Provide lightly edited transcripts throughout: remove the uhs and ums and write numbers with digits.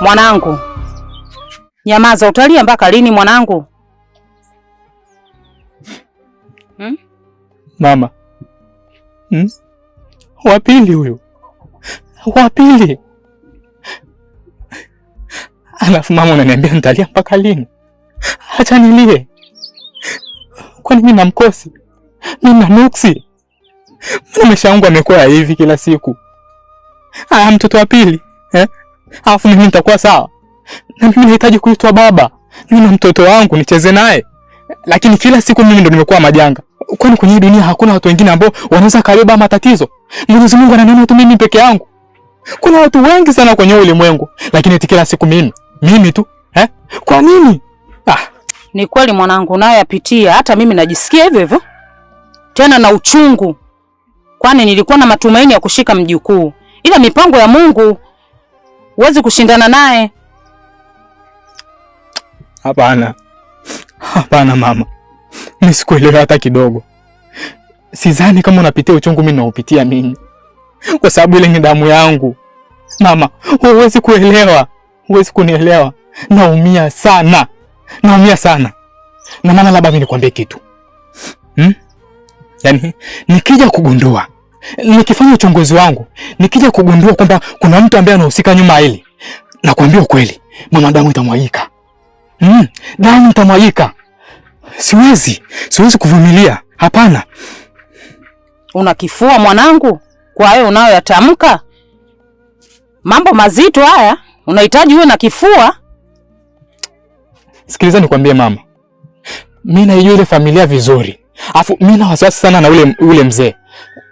Mwanangu, nyamaza, utalia mpaka lini mwanangu? Hmm? Mama. Hmm? Wa pili huyu. Wa pili. Alafu mama unaniambia nitalia mpaka lini? Acha nilie. Kwani mimi namkosi? Mimi na nuksi? Mbona maisha yangu amekuwa hivi kila siku? Ah, mtoto wa pili, eh? Alafu mimi nitakuwa sawa? Na mimi nahitaji kuitwa baba. Mimi na mtoto wangu nicheze naye. Lakini kila siku mimi ndo nimekuwa majanga. Kwani kwenye dunia hakuna watu wengine ambao wanaweza kabeba matatizo? Mwenyezi Mungu ananiona tu mimi peke yangu. Kuna watu wengi sana kwenye ulimwengu, lakini eti kila siku mimi, mimi tu, eh? Kwa nini? Ah, ni kweli mwanangu unayoyapitia, hata mimi najisikia hivyo hivyo. Tena na uchungu. Kwani nilikuwa na matumaini ya kushika mjukuu. Ila mipango ya Mungu huwezi kushindana naye. Hapana. Hapana mama. Mimi sikuelewa hata kidogo. Sidhani kama unapitia uchungu mimi naupitia mimi. Kwa sababu ile ni damu yangu. Mama, huwezi kuelewa. Huwezi kunielewa. Naumia sana. Naumia sana. Na maana labda mimi nikwambie kitu. Hmm? Yaani nikija kugundua, nikifanya uchunguzi wangu, nikija kugundua kwamba kuna mtu ambaye anahusika nyuma hili, nakwambia ukweli, mama, damu itamwagika. Damu itamwagika. Siwezi kuvumilia. Hapana. Una kifua mwanangu kwa hayo unayoyatamka? Mambo mazito haya, unahitaji uwe na kifua. Sikiliza nikwambie mama. Mimi naijua ile familia vizuri. Alafu mimi na wasiwasi sana na ule mzee.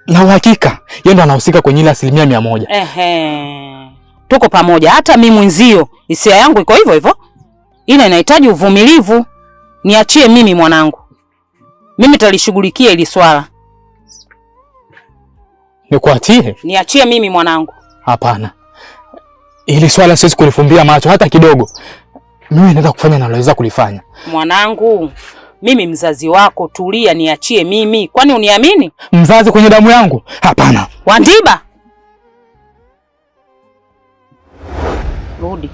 Na uhakika yeye ndo anahusika kwenye ile 100%. Ehe. Tuko pamoja, hata mimi mwenzio hisia yangu iko hivyo hivyo. Ila inahitaji uvumilivu. Niachie mimi mwanangu. Mimi talishughulikia ili swala. Nikuachie? Niachie mimi mwanangu. Hapana. Ili swala siwezi kulifumbia macho hata kidogo. Mimi naweza kufanya na naweza kulifanya. Mwanangu, mimi mzazi wako, tulia, niachie mimi. Kwani uniamini? Mzazi kwenye damu yangu? Hapana. Wandiba. Rudi.